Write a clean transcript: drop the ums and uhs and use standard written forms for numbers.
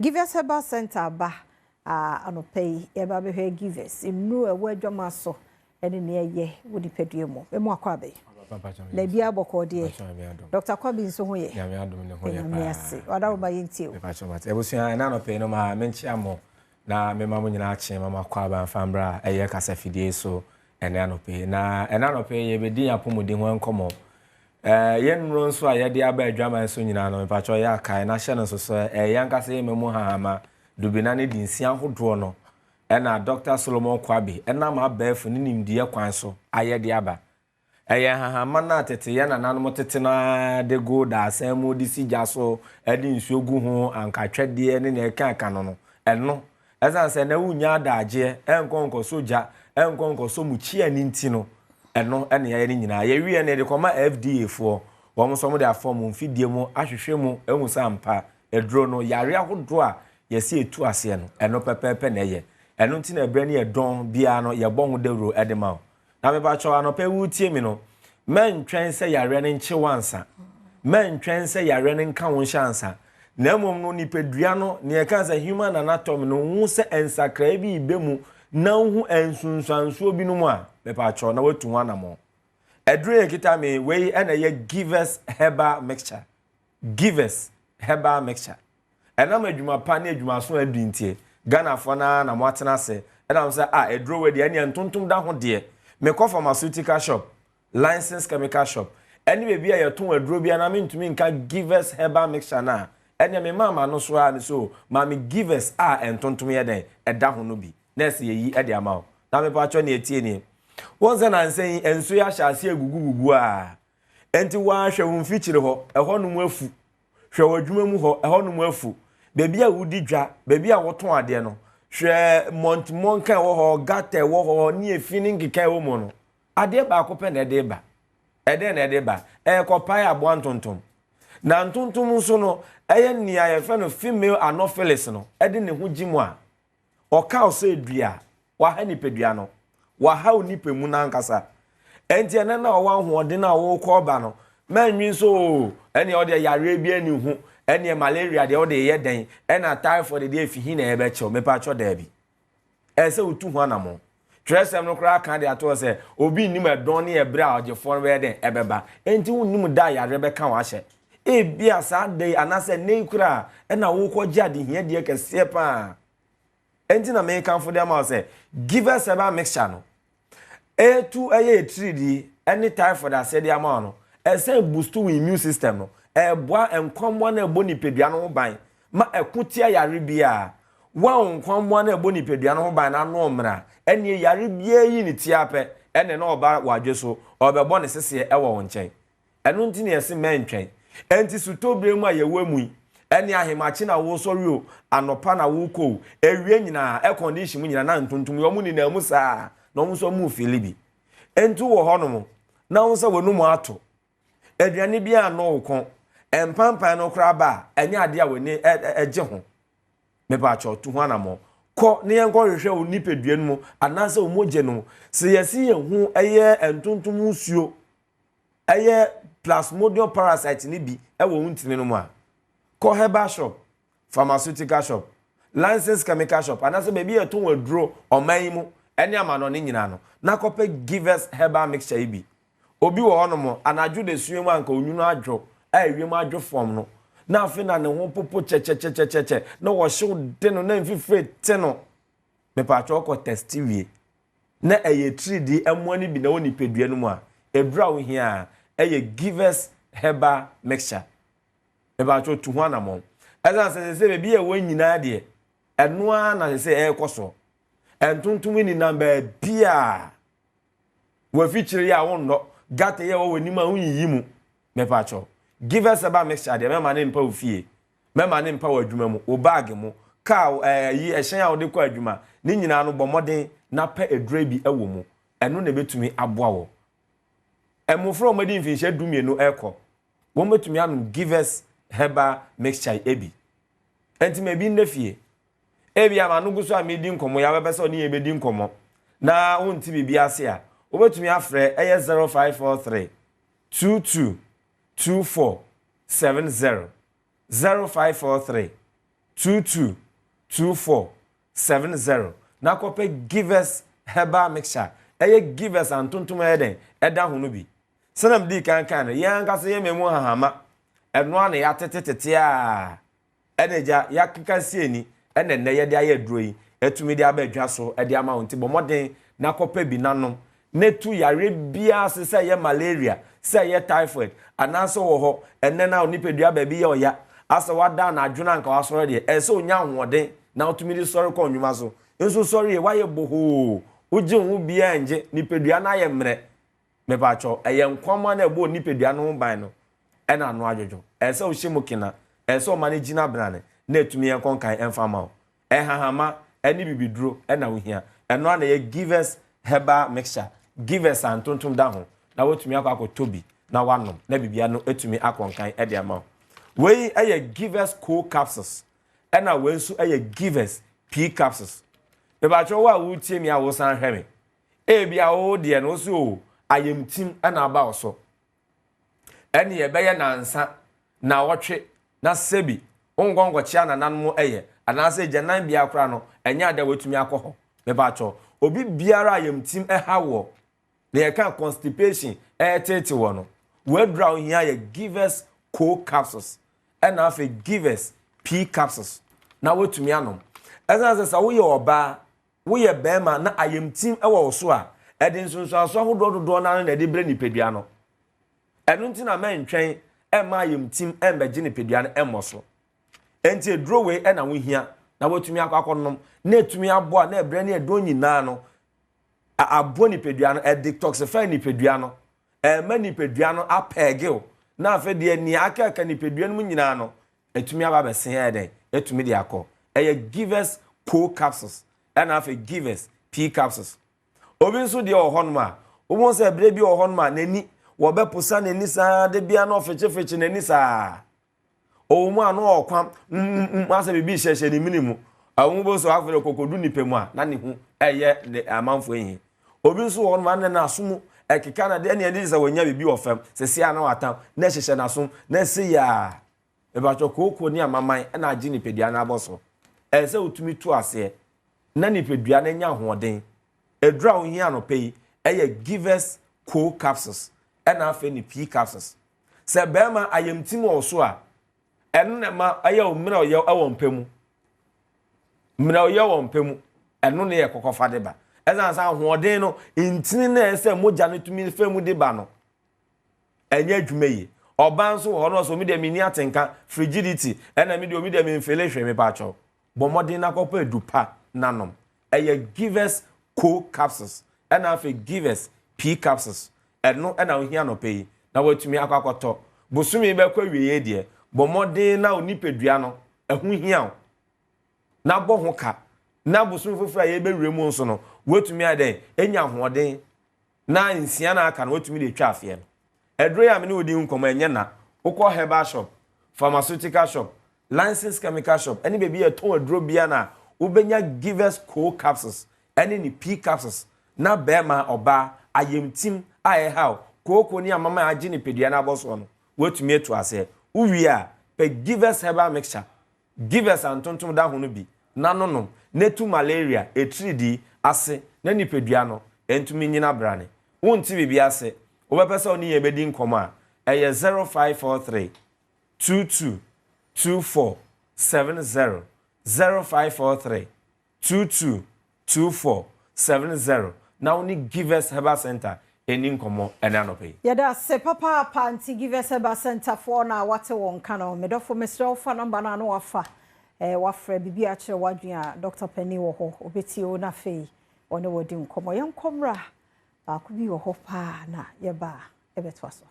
Givers Herbal Center aba anɔpa yi, yɛba bɛhwɛ Givers nnuro a ɛwɔ adwama so ne nea ɛyɛ wɔ nipadua mu. Mema akɔ abɛyi. Na bia bɔkɔɔ deɛ. Dr. Kwabi nso ho yɛ. Nyame adom ne ho yɛ paa. Ase. Ɔdawoma yɛntie o. Mepakyɛ mate. Abusua, ɛna anɔpa yi no ma menkyea mo na mema mo nyinaa kye ma makɔ aba mfa mbra a ɛyɛ kasafidie so ɛnɛ anɔpa yi. Na ɛnɛ anɔpa yi yɛbɛdi yɛn apɔmuden ho nkɔmmɔ. Yɛn nnuro nso a yɛde aba adwaman so nyinaa no, mepakyɛ yɛ akae na hyɛ no nso sɛ ɛyɛ ankasa yɛ mamu hahama dubina ne dinsi ahodoɔ no ɛna Dr. Solomon Kwabi ɛnam abɛɛfo ne nimdeɛ kwan so ayɛ de aba. Ɛyɛ hahama no a tete yɛ nananom tete no ara de gu daasan mu de si gya so de nsuo gu ho ankatwɛdeɛ ne nea ɛka ɛka no no, ɛno ɛsiane sɛ na wonya adagyeɛ ɛnkɔ nkɔsɔ gya ɛnkɔ nkɔsɔ mukyia ne nti no, ɛno ɛne yɛyɛ no nyinaa. Yɛwie no yɛde kɔma FDA foɔ, wɔn nso wɔde afa wɔn mfidie mu ahwehwɛ mu ehu sɛ ampa aduro no yare ahodoɔ a yɛsi etu aseɛ no, ɛno pɛpɛɛpɛ na ɛyɛ. Ɛno nti na ɛbrɛ ne yɛdɔn biara no yɛbɔ ho dawuro ɛde ma wo. Na mepakyɛw, anɔpɛ wutie mi no, mɛntwɛn sɛ yareɛ no nkye wansa, mɛntwɛn sɛ yareɛ no nka wo nhyɛ ansa, na mmom no nipadua no nea ɛka sɛ human anatomy no hu sɛ nsakrae bi bɛ mu na wohu nsunsuansoɔ binom a, mepakyɛw, na watu ho anammɔn. Aduro yɛ kita me wei ɛna ɛyɛ Givers Herbal Mixture. Givers Herbal Mixture ɛnam adwuma pa ne adwumaso adu ntie Ghanafoɔ naa na mo atena ase ɛnam sɛ a aduro wei deɛ ɛneɛ ntontom da ho deɛ. Mekɔ pharmaceutical shop, licensed chemical shop ɛne baabi a yɛtɔn aduro bi na mentumi nka Givers Herbal Mixture no a, ɛneɛ me maama no so a me so maame Givers a ntontom yɛ dɛn ɛda ho no bi na ɛsɛ yɛyi ɛde ama wo. Na mepatwɔ ne etie nie, wɔn sɛ nansa yi nsuo yi ahyɛ ase egugugugu a, nti wɔahwɛ wɔn mfikyire hɔ, ɛhɔ nom afu. Hwɛ wɔ adwuma mu hɔ, ɛhɔ nom afu. Baabi a wodi dwa, baabi a wɔtɔn adeɛ no, hwɛ mmɔntemɔnka ɛwɔ hɔ, gutter ɛwɔ hɔ ne efi ne nkeka ɛwɔ mu no, adeɛ baako pɛ na ɛde ba. Ɛdɛn na ɛde ba? Ɛkɔpae aboa ntontom. Na ntontom nso no ɛyɛ nea yɛfrɛ no female Anopheles no ɛde ne ho gyi mu a ɔka sɛ dua waha nipadua no, waha wo nipa mu n'ankasa. Ɛnti ɛnɛ na ɔwɔ ahoɔden a wɔrekɔ ɔba no, mɛnwi nso o, ɛnea ɔde yareɛ bi ani ho, ɛnea malaria deɛ ɔde yɛ dɛn, ɛna typhoid deɛ efihi na ɛbɛkyɛw. Mepatwɔ, daabi, ɛsɛ wotu ho anamɔ. Twerɛsɛm no koraa ka de ato sɛ obi nnim ɛdɔn ne ɛberɛ a ɔgyefoɔ no bɛyɛ dɛn ɛbɛba. Enti wonnim da a yareɛ bɛka wo ahyɛ. Ebia saa da yi anaasɛ nne yi koraa ɛna wokɔgye adehiadeɛ kɛseɛ paa. Enti na mekamfo de ama wo sɛ Givers Herbal Mixture no ɛtu ɛyɛ etiridie ɛne typhoid aseɛ de ama wo no, ɛsɛn boost wo immune system no, ɛboa nkɔmmoa no ɛbɔ nipadua no ho ban ma ɛko tia yare biara. Wɔn nkɔmmoa no ɛbɔ nipadua no ho ban na ano mmra ɛne yare biara yi ne tia pɛ ɛne na ɔba wadwe so ɔbɛbɔ ne seseɛ ɛwɔ wɔn nkyɛn. Ɛno nti na yɛsi mɛntwɛn. Ɛnti sutobere mu a yɛwɔ mu yi, ɛne ahemakye na wɔsɔre o, anɔpa na wɔkɔ o, ewie nyinaa, air condition mu nyinaa na ntontom yi wɔn nyinaa mu saa na wɔn nso wɔn fili bi. Nti wɔ hɔnom na wɔn nsa wɔn anum ato aduane bi a no kɔn mpampan no koraa ba a, ɛnyɛ adeɛ a wɔn ani ɛgye ho. Mepatwɛ, tu ho anamɔ kɔ ne yɛn kɔ hwehwɛ wo nipadua no mu anaasɛ wo mogya no mu sɛ yɛsi yɛn ho ɛyɛ ntontom nsuo, ɛyɛ plasmodium parasite ne bi ɛwɔ wo ntini no mu a, kɔ herbal shop, pharmaceutical shop, licensed chemical shop anaasɛ baabi yɛ tɔn aduro ɔman yi mu ɛne amanɔ ne nyinaa no na kɔpɛ Givers Herbal Mixture yi bi. Obi wɔ hɔnom anadwo de sua mu anka onwunu adwo a ewiem adwo fam no na afei na ne ho popo kyɛkyɛkyɛkyɛkyɛ na wɔhyew de no na mfifire te no. Mepatwɛ, ɔkɔ test wie na ɛyɛ tiridi ɛmoa no bi na wɔ nipadua no mu a, eduru a wohia a ɛyɛ Givers Herbal Mixture. Mepatwɛ, tu ho anammɔn. Ɛsan sɛ baabi a ɛwɔ nyinaa deɛ, ɛno ara na sɛ ɛrekɔ so ntontom nenam baabi a wɔafikyire yi a wonnɔ gutter yi a wɔwɔ anim a wonyiyi mu. Mepatwɛ, Givers Herbal Mixture deɛ, mɛma ne mpa wo fie, mɛma ne mpa wɔ adwuma mu, wo bag mu, kaa yi ɛhyɛn a wɔde kɔ adwuma ne nyinaa no, bɔ mmɔden na pɛ aduro bi wɔ mu. Ɛno na ebɛtumi aboa wɔ mmɔfra a wɔadi mfinhyia 12 ɛrekɔ, wɔn bɛtumi anom Givers Herbal Mixture ebi. Nti ma ebi nna fie. Ebi ama no gu so a medi nkɔmmɔ yi, abɛpɛ sɛ ɔne yɛn bɛdi nkɔmmɔ na wonti biribi ase a, wobɛtumi afrɛ ɛyɛ 0543 22 24 70, 0543. 22 24 70 na kɔpɛ Givers Herbal Mixture. Ɛyɛ Givers a ntontom ɛyɛ dɛn ɛda ho no bi. Sɛnea medii kan kae no, yɛn ankasa yɛn mmamu hahama, ɛno ara na yɛatetetete a ɛna agya yɛakeka si ani ɛna nnɛ yɛde ayɛ aduro yi atumi de aba adwa so de ama wo. Nti bɔ mmɔden na kɔpɛ bi na nom na tu yareɛ biara ase, sɛ ɛyɛ malaria, sɛ ɛyɛ typhoid, anaasɛ wɔ hɔ ɛnnɛ na wo nipadua baabi yɛ ɔya, asɛ wada anadwo no anka wasɔre deɛ, ɛsɛ sɛ onya ahoɔden na wotumi de sɔre kɔ nnwuma so. Nso sɔre yɛ wayɛ bohoo, wogye wo ho biara ngye, nipadua no ayɛ mmerɛ. Mepakyɛw, ɛyɛ nkwammoa no a ɛbɔ onipadua no ho ban no na ano adwodwo. Ɛsɛ sɛ wohyɛ mu kena, ɛsɛ sɛ ɔma no gyina brane na atumi yɛ nkɔnkan mfa ma wo. Nhahama ne bibiduro na wohia. Ɛno ara na ɛyɛ Givers Herbal Mixture, Givers a ntontom da ho, na woatumi akɔ akɔtɔ bi na woanom na biribiara no atumi akɔ nkan de ama wo. Wei yɛ Givers Cold Capsules, ɛna wei nso yɛ Givers Pea Capsules. Mepakyɛw, wo a woretie me a wosan hwɛ me, Ebia wo deɛ no, wo so o, ayamtim na aba wo so. Ɛne ɛbɛyɛ nansa, naawɔtwe, na sɛbi wonkɔ nkɔkyea nananom ɛyɛ, anaasɛ agyanan biara koraa no, ɛnyɛ ade a woatumi akɔ hɔ. Mepakyɛw, obi biara a ayamtim ɛha woɔ, na yɛka constipation ɛreteete wɔ no, w'aduru a wohia yɛ Givers Co Capsules, ɛna afei Givers P Capsules, na woatumi anom. Ɛsan sɛ sɛ woyɛ ɔbaa woyɛ barima na ayamtim wɔ wo so a, ɛde nsunsuanso ahodoɔ dodoɔ no ara na ɛde brɛ nipadua no. Ɛno nti na mɛntwɛn mma ayamtim mmɛgye nipadua no mmɔ so. Enti aduro wei na wohia na woatumi akɔ akɔnom na atumi aboa na ɛbrɛ ne aduro nyinaa no aboa nipadua no, ɛdetoxify nipadua no, ɛma nipadua no apɛɛgew na afei deɛ nea akɛka nipadua no mu nyinaa no Ɛtumi aba abɛsen ayɛ dɛn? Ɛtumi de akɔ. Ɛyɛ Givers Co capsules ɛna afei Givers P capsules. Obi nso deɛ wɔ hɔnom a, wobɛhu sɛ berɛ bi wɔ hɔnom a n'ani, wɔbɛposa n'ani saa da biara na ɔfekyefekye n'ani saa. Ɔwɔ mu a na ɔkwam mm mm asɛ biribi hyɛhyɛ ne mene mu. Ɛwɔ mu bɛhu sɛ afei deɛ kɔkɔdu nipa mu a na ne ho ɛyɛ ne amanfoɔ ehi. Obi nso wɔ hɔnom a na n'aso mu ɛkeka na deɛ ɛne ɛde sɛ wɔnya biribi wɔ fam sɛsi a na watam na ɛhyehyɛ n'asom na ɛsɛ yaa. Mepakyɛw, kooko ne amaman na agye nipadua no abɔ so. Ɛsɛ sɛ wotumi tu aseɛ na nipadua no anya ahoɔden. Aduru a wohia anɔpa yi yɛ Givers Co Capsules ɛna afei ne Pea Capsules. Sɛ barima ayamtim wɔ wo so a, ɛno na ɛma ɛyɛ wo mmerɛwyɛ wɔ mpa mu. Mmerɛwyɛ wɔ mpa mu, ɛno ne yɛ kɔkɔfa de ba. Ɛsan sɛ ahoɔden no, ntini no a ɛsɛ sɛ mogya no tumi fa mu de ba no, ɛnyɛ adwuma yie. Ɔbaa nso wɔ hɔ no ɔsɛ omi deɛ menni atenka, frigidity, ɛna me deɛ omi deɛ memfele hwee mepaakyɛw. Bɔ mmɔden na kɔpɛ adu pa na nom. Ɛyɛ Givers Co capsules ɛna afei Givers P capsules. Ɛno ɛna wohia anɔpa yi na woatumi akɔ akɔtɔ. Bosome yi bɛkɔ awieɛ deɛ, bɔ mmɔden na wo nipadua no ɛho hia wo na bɔ ho ka na bosome foforɔ a yɛbɛwura mu nso no woatumi ayɛ dɛn anya ahoɔden na nsia na aka no watumi de atwa afeɛ no. Aduro yi a me ne wo di ho nkɔmmɔ ɛnyɛ na. Wokɔ herbal shop, pharmaceutical shop, licensed chemical shop ɛne baabi a yɛtɔn aduro biara no a, wobɛnya Givers Co capsules ɛne ne P capsules na barima, ɔbaa, ayamtim a ɛhaw, kooko ne amama a agye nipadua no abɔsoɔ no, woatumi atu aseɛ. Wowie a, pɛ Givers herbal mixture Givers a ntontom da ho no bi na no nom na etu malaria, atiridii, ase na nipadua no ntumi nnyina brane. Wonte biribi ase, wobɛpɛ sɛ wo ne yɛn bɛdi nkɔmmɔ a, ɛyɛ 0543 22 24 70, 0543 22 24 70 na wo ne Givers Herbal Centre ɛnni nkɔmmɔ ɛnnɛ anɔpa yi. Yɛda ase papaapa nti Givers Herbal Centre foɔ na wate wɔn nka no. Me dɔfo mesrɛ wo fa number no a na wafa eh, wafrɛ biribi akyerɛ w'adwene a Doctor panin wɔ hɔ ɔbɛtie wo na afei ɔne wo adi nkɔmmɔ. Yɛnkɔ mmra baako bi wɔ hɔ paa na yɛba a ɛbɛtoa so.